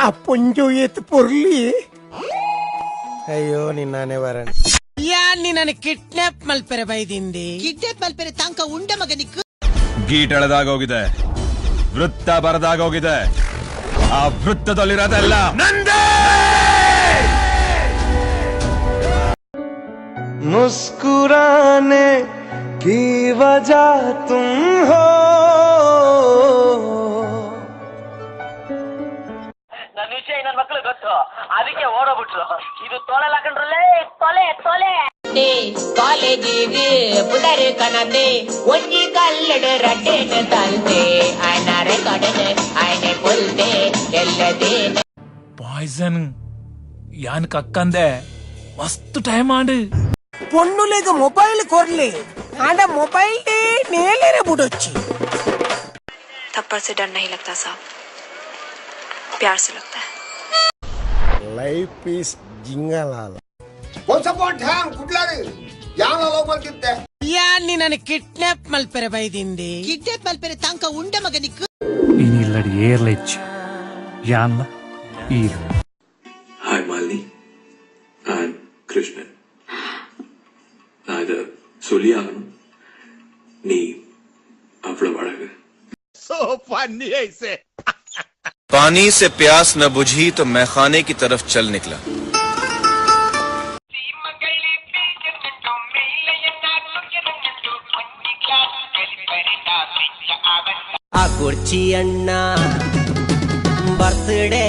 ಆ ಪೊಂಜೋ ಏತ್ ಪೊರ್ಲಿ. ಅಯ್ಯೋ ನಿನ್ನಾನೆ ವರಣ. ಯಾನ್ ನಿನ್ನನ್ ಕಿಡ್ನಾಪ್ ಮಲ್ಪೆರೆ ಬೈದಿಂದಿ. ಕಿಡ್ನಾಪ್ ಮಲ್ಪೆರೆ ತಂಕ ಉಂಡ ಮಗನಿಕ್. ಗೀಟ್ ಎಳೆದಾಗೋಗಿದೆ, ವೃತ್ತ ಬರದಾಗೋಗಿದೆ. ಆ ವೃತ್ತದಲ್ಲಿರೋದೆಲ್ಲ ನಂದೇ. मुस्कुराने की वजह तुम हो. ನನ್ನ ವಿಷಯ ನನ್ನ ಮಕ್ಳು ಗೊತ್ತು, ಅದಕ್ಕೆ ಓಡೋಗ್ಬಿಟ್ರು. ಇದು ತೊಳೆ ಹಾಕೊಂಡ್ರಲ್ಲೇ ತೊಲೆ ತೊಲೆ. ಕಾಲೇಜಿಗೆ ಪುದರ್ ಕನತೆ ಒಂಜಿ ಕಲ್ಲಡ ರಡ್ಡೆನ ತಲ್ತೆ ಆಯ್ನ ರೆಕಾರ್ಡನ್ ಆಯ್ನೆ ಪುಲ್ತೆ ಎಲ್ಲದೇನ. ಪಾಯ್ಸನ್ ಯಾನ್ ಕಕ್ಕಂದೆ ಮಸ್ತ್ ಟೈಮ್ ಆಂಡ್. ಪೊಣ್ಣುಲೆಗ್ ಮೊಬೈಲ್ ಕೊರ್ಲಿ ಆಂಡ ಮೊಬೈಲ್ ನೇಲೆರೆ ಬುಡೊಚ್ಚಿ. थप्पड़ से डर नहीं लगता साहब, प्यार से लगता है. Life is ಜಿಂಗಲಾಲ. ಯಾನ್ ನಿನ್ನನ್ ಕಿಡ್ನಾಪ್ ಮಲ್ಪೆರೆ ಬೈದಿಂದಿ. ಕಿಡ್ನಾಪ್ ಮಲ್ಪೆರೆ ತಂಕ ಉಂಡ ಮಗನಿಕ್. ಇನಿ ಇಲ್ಲಡ್ ಏರ್ಲೆಚ್ಚಿ ಯಾನ್ಲ ಈರ್. Hi Malini, I am Krishnan. நான் இதை சொல்லி ஆகணும், நீ அவ்வளவு அழகு. पानी से प्यास न बुझी तो मैखाने की तरफ चल निकला. ಆ ಕುರ್ಚಿ ಅಣ್ಣ ಬರ್ತ್ಡೇ.